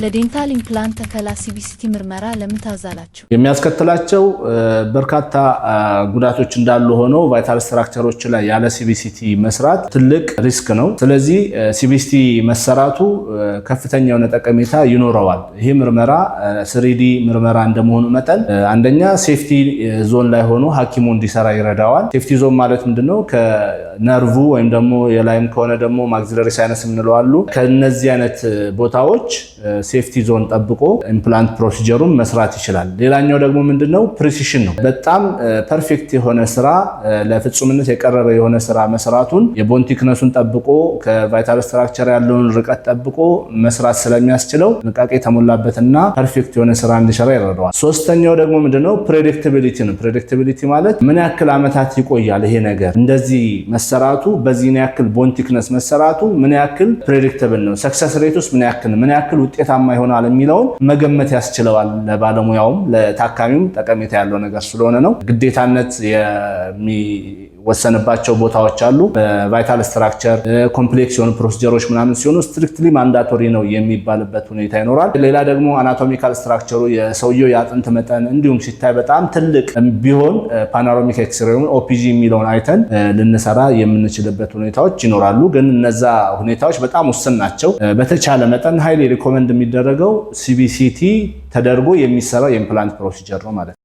ለ dental implant ተከላ CBCT ምርመራ ለምን ታዛላችሁ? የሚያስከትላቸው በርካታ ጉዳቶች እንዳሉ ሆነው vital structure ኦች ላይ ያለ CBCT መስራት ትልቅ risk ነው። ስለዚህ CBCT መሰራቱ ከፍተኛ የሆነ ጠቀሜታ ይኖረዋል። ይህ ምርመራ 3D ምርመራ እንደመሆኑ መጠን አንደኛ safety zone ላይ ሆኖ ሐኪሙ እንዲሰራ ይረዳዋል። Safety zone ማለት ምንድነው? ከነርቭ ወይም ደግሞ የላይም ከሆነ ደግሞ maxillary sinus የምንለው አሉ። ከነዚህ አይነት ቦታዎች safety zone ጠብቆ implant procedure ኡን መስራት ይችላል። ሌላኛው ደግሞ ምንድነው? Precision ነው። በጣም perfect የሆነ ስራ፣ ለፍጹምነት የቀረበ የሆነ ስራ መስራቱን የ bone thickness ኡን ጠብቆ፣ ከ vital structure ያለውን ርቀት ጠብቆ መስራት ስለሚያስችለው ጥንቃቄ የተሞላበትና perfect የሆነ ስራ እንዲሰራ ይረዳዋል። ሶስተኛው ደግሞ ምንድነው? Predictability ነው። Predictability ማለት ምን ያክል ዓመታት ይቆያል ይሄ ነገር፣ እንደዚህ መሰራቱ፣ በዚህን ያክል bone thickness መሰራቱ ምን ያክል predictable ነው፣ success rate ኡስ ምን ያክል ውጤታማ ይሆናል የሚለውን መገመት ያስችለዋል። ለባለሙያውም ለታካሚውም ጠቀሜታ ያለው ነገር ስለሆነ ነው። ግዴታነት የሚወሰንባቸው ቦታዎች አሉ። በ vital structure complex የሆኑ procedure ኦች ምናምን ሲሆኑ strictly mandatory ነው የሚባልበት ሁኔታ ይኖራል። ሌላ ደግሞ anatomical structure ኡ፣ የሰውየው የአጥንት መጠን እንዲሁም ሲታይ በጣም ትልቅ ቢሆን panoramic x-ray፣ OPG የሚለውን አይተን ልንሰራ የምንችልበት ሁኔታዎች ይኖራሉ። ግን እነዛ ሁኔታዎች በጣም ውስን ናቸው። በተቻለ መጠን highly recommend የሚደረገው CBCT ተደርጎ የሚሰራው የ implant procedure ነው ማለት ነው።